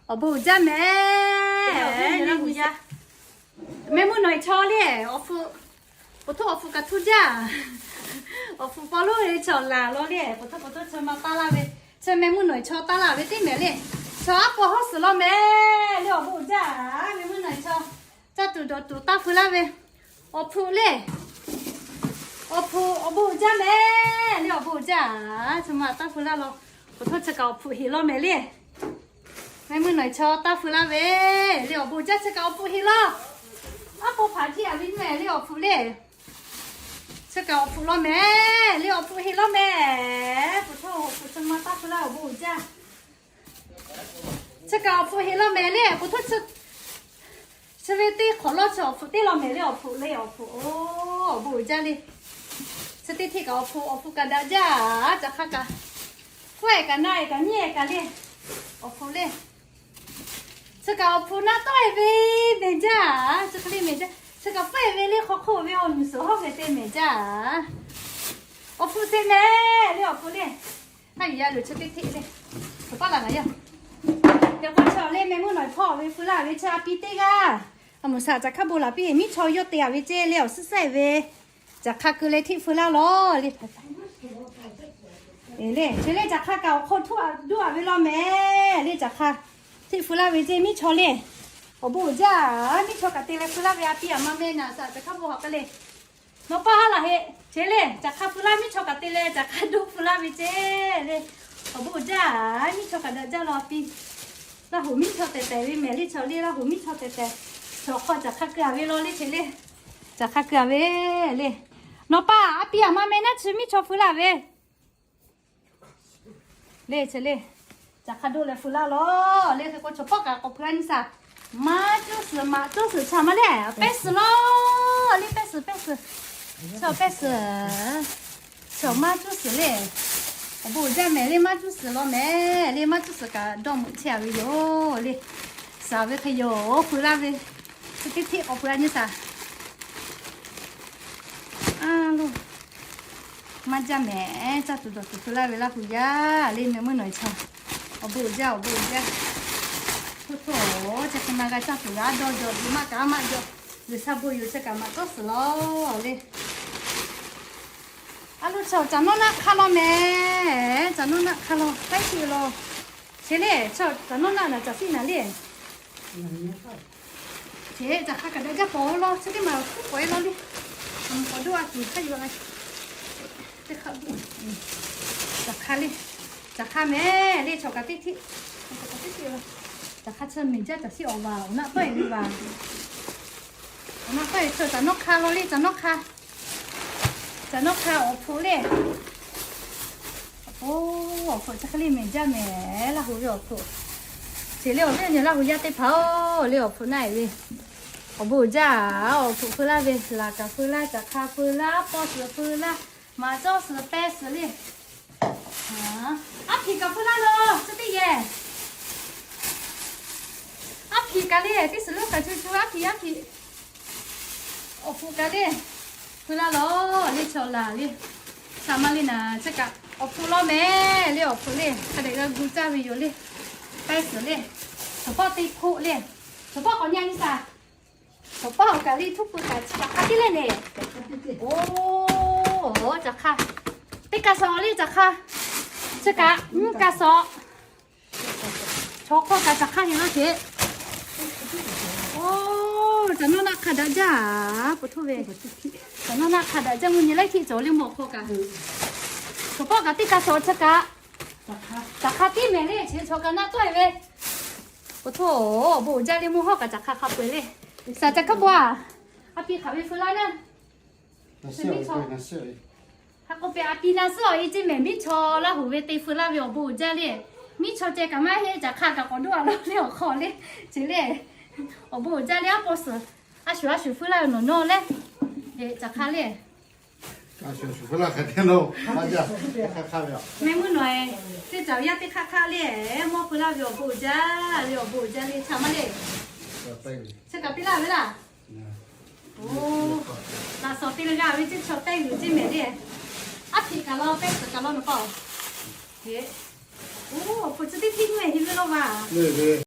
Awˬ bon uiˍ jaˇ mehˍ. Mehˆ meuˇ nawˬ eˬ chaw le, awˬ hpfuhˇ, awˬ hpfuhˇ kaꞈ htuˇ jaˇ. Awˬ hpfuhˇ paw lonˉ ve chaw laˬ law le, awˬ hpfuhˇ chi ma taˇ laˇ ve, chi mehˆ meuˇ nawˬ eˬ chaw taˇ laˇ ve teˇ mehˍ le. Chaw aˉ paw hawˉ suhˍ law mehˍ le, awˬ bon uiˍ jaˇ. Mehˆ meuˇ nawˬ eˬ chaw caˇ tuˬ dawˬ tuˬ taˇ feu laˇ ve, awˬ hpfuhˇ le. Awˬ hpfuhˇ awˬ bon uiˍ jaˇ mehˍ le, awˬ bon uiˍ jaˇ. Chi ma taˇ feu laˇ law, awˬ hpfuhˇ chi kaꞈ awˬ hpfuhˇ heˍ law mehˍ le. Mehˆ meuˇ nawˬ eˬ chaw taˇ feu laˇ ve le, awˬ bon uiˍ jaˇ. Chi kaꞈ awˬ hpfuhˇ heˍ law. Aˉ paw hpaˍ htiˇ aꞈ ve nyi mehˍ le, awˬ hpfuhˇ le. Chi kaꞈ awˬ hpfuhˇ law mehˍ le, awˬ hpfuhˇ heˍ law mehˍ. Awˬ hpfuhˇ chi ma taˇ feu laˇ, awˬ bon uiˍ jaˇ. Chi kaꞈ awˬ hpfuhˇ heˍ law mehˍ le, awˬ hpfuhˇ chi ve teˇ hk'awꞈ lawˇ chi awˬ hpfuhˇ teˇ law mehˍ le, awˬ hpfuhˇ le, awˬ hpfuhˇ oˬ, awˬ bon uiˍ jaˇ le. Chi teˇ hteˆ kaꞈ awˬ hpfuhˇ, awˬ hpfuhˇ kaꞈ daꞈ jaˇ. Caꞈ hk'aˇ kaꞈ, hk'oˆ e kaꞈ na e kaꞈ nyi e kaꞈ le, awˬ hpfuhˇ le. Chi kaꞈ awˬ hpfuhˇ naˆ tawˆ e ve mehˍ jaˇ. Chi hk'e le mehˍ jaˇ. Chi kaꞈ pawehˇ ve le, hk'aw hk'oˆ ve awˬ nuˬ suhˍ hawˉ ve te mehˍ jaˇ. Awˬ hpfuhˇ sheˍ mehˍ le, awˬ hpfuhˇ le. Aˉ yuˬ yaˇ loˬ chi teˇ hteˆ le. Awˬ paˇ laˬ ngaˬ yaˇ. Yaꞈ k'aw chaw le mehˆ meuˇ nawˬ eˬ hpawˇ ve feu laˇ ve chi a pi teˇ g'aˇ. A moˍ saˍ caꞈ hk'aˇ bon laˬ piˇ, miˉ chaw yawˇ te aꞈ ve ceˇ le, awˬ suhˉ sehˆ ve. Caꞈ hk'aˇ keu leh hteˆ feu laˇ law le. Le chi le caꞈ hk'aˇ kaꞈ awˬ hk'aw htuˇ aꞈ duˇ aꞈ ve law mehˍ le, caꞈ hk'aˇ hteˆ feu laˇ ve ceˇ, miˉ chaw le. Awˬ bon uiˍ jaˇ. Miˉ chaw kaꞈ te leh feu laˇ ve a pi aˬ ma meh naˬ saˍ caꞈ hk'aˇ bon haꞈ k'ai le. Nawˬ paˇ haˉ laˬ heˆ. Cheˬ le, caꞈ hk'aˇ feu laˇ, miˉ chaw kaꞈ te leh caꞈ hk'aˇ duˇ feu laˇ ve ceˇ le. Awˬ bon uiˍ jaˇ. Miˉ chaw kaꞈ daꞈ jaˇ law a pi. Laˇ hoꞈ miˉ chaw tehˬ tehˬ ve mehˍ le, chaw le Laˇ hoꞈ miˉ chaw tehˬ tehˬ. Chaw hk'aw caꞈ hk'aˇ keu aꞈ ve law le, cheˬ le. Caꞈ hk'aˇ keu aꞈ ve le. Nawˬ paˇ a pi aˬ ma meh naˉ chi miˉ chaw feu laˇ ve le, cheˬ le. Caꞈ hk'aˇ duˇ leh feu laˇ law le. Hk'e k'o chaw pawˆ kaꞈ k'awꞈ hpu a nyi saˍ. Maˇ cuˇ suhˍ, maꞈ cuˇ suhˍ chaꞈ maˇ le. Pehˇ suhˍ law le, pehˇ suhˍ, pehˇ suhˍ. Chaw pehˇ suhˍ. Chaw maˇ cuˇ suhˍ le. Awˬ bon uiˍ jaˇ mehˍ le, maˇ cuˇ suhˍ law mehˍ le, maˇ cuˇ suhˍ kaꞈ dawˇ meuꞈ chehˇ aꞈ ve yoˬ le. Saˍ ve hk'e yoˬ feu laˇ ve. Chi teˇ hteˆ k'awꞈ hpu a nyi saˍ. A lo, maˇ jaˇ mehˍ, caˇ tuˬ dawˬ tuˬ feu laˇ ve Laˇ hu yaˇ le, mehˆ meuˇ nawˬ eˬ chaw. Awˬ bon uiˍ jaˇ, awˬ bon uiˍ jaˇ. Htoˇ htoˇ, chi hk'e ma g'a caˇ tuˬ g'a dawˇ jaw, maˇ kaꞈ maˇ jaw. G'uiˬ sha bon yoˬ, chi kaꞈ maꞈ tawˇ suhˍ law le. A lo, chaw caꞈ nawˉ naˆ hk'a law mehˍ. Caꞈ nawˉ naˆ hk'a law, k'aiˉ shiˆ law. Cheˬ le, chaw caꞈ nawˉ naˆ naˍ caꞈ shiˆ naˍ le. Cheˬ, caꞈ hk'a kaꞈ daꞈ jaˇ paw law, chi teˇ maˬ kuˉ k'awꞈ e law le. K'awꞈ doˆ a tuˬ hk'a yuˬ a. Teˇ hk'a, caꞈ hk'a le, caꞈ hk'a mehˍ le, chaw kaꞈ teˇ hteˆ. Caꞈ hk'a chi mehˍ jaˇ caꞈ shiˆ awˬ vaˬ, awˬ naˆ tawˆ e ve vaˬ. Awˬ naˆ tawˆ e chaw caꞈ nawˉ hk'a law le, caꞈ nawˉ hk'a. Caꞈ nawˉ hk'a awˬ hpu le. Oˬ, awˬ hpu chi hk'e le mehˍ jaˇ mehˍ, Laˇ hu ve awˬ hpu. Cheˬ le, awˬ viˉ awˬ nyi Laˇ hu yaˇ teˇ hpaˍ-oˬ le, awˬ hpu naˆ e ve. Awˬ bon uiˍ jaˇ, awˬ hpu feu laˇ ve, laˬ kaꞈ feu laˇ, caꞈ hk'a feu laˇ, pawˇ suhˍ feu laˇ, maꞈ cawˇ suhˍ pehˇ suhˍ le. Aˉ hpiꞈ kaꞈ feu laˇ law, chi teˇ yehˬ. Aˉ hpiꞈ kaꞈ le, teˇ suhˍ lo kaꞈ co co aˉ hpiꞈ, aˉ hpiꞈ. Awˬ hpu kaꞈ le, feu laˇ law le, chaw laˬ le. Saˍ maˇ le naˍ, chi kaꞈ awˬ hpu law mehˍ le, awˬ hpu le. Hk'a dehꞈ g'a gu caˇ ve yoˬ le. Pehˇ suhˍ le. Chaw pawˆ teˇ hpoˆ le. Chaw pawˆ k'awꞈ nyi a nyi saˍ. Chaw pawˆ awˬ kaꞈ le, htuˇ pui kaꞈ chi kaꞈ hk'a tiˉ le le. Oˬ, caꞈ hk'a. Teˇ kaꞈ shawˍ le, caꞈ hk'a. Chi kaꞈ mvuhˇ kaꞈ shawˍ. Chaw hk'aw kaꞈ caꞈ hk'a heˍ laˇ sheˍ. Oˬ, caꞈ nawˉ naˆ hk'a daꞈ jaˇ, pu htoˇ ve. Caꞈ nawˉ naˆ hk'a daꞈ jaˇ, mvuhˇ nyi laiˉ htiˆ cawˬ le mawˬ hk'aw kaꞈ. Chaw pawˆ kaꞈ teˇ kaꞈ shawˍ chi kaꞈ. Caꞈ hk'a tiˉ mehˍ le, chi chaw kaꞈ naˆ tawˆ e ve. Pu htoˇ, awˬ bon uiˍ jaˇ le, mvuhˇ hawˉ kaꞈ caꞈ hk'a hk'a peu eˬ le. Saˍ caꞈ hk'a bon a. A pi hk'aˬ ve feu laˇ naˆ. Hk'a k'oˆ pehˬ a pi na suhˉ awˬ e ceˇ mehˍ, miˉ chaw Laˇ hu ve te feu laˇ ve awˬ bon uiˍ jaˇ le. Miˉ chaw ceh kaꞈ maˇ heˆ, caꞈ hk'a kaꞈ k'awꞈ doˆ a law le awˬ hk'aw le. Cheˬ le, awˬ bon uiˍ jaˇ le, aˉ paw suhˍ, a shuˍ a shuˍ feu laˇ ve nawˬ nawˇ le. Caꞈ hk'a le, mehˆ meuˇ nawˬ e, teˇ caꞈ yaˇ teˇ hk'aˇ hk'aˇ le, mawˇ feu laˇ ve awˬ bon uiˍ jaˇ le, awˬ bon uiˍ jaˇ le, chaꞈ maˇ le. Chi kaꞈ piˇ laˇ ve laˇ. Oˬ, laꞈ shawˍ te leh g'a ve ceˇ, chaw pehˇ yuˬ ceˇ mehˍ le. Aˉ hpiꞈ kaꞈ law, pehˇ suhˍ kaꞈ law nawˬ pa-oˬ. Oˬ, awˬ hpu chi teˇ hpiˇ mehˍ heˆ ve law va.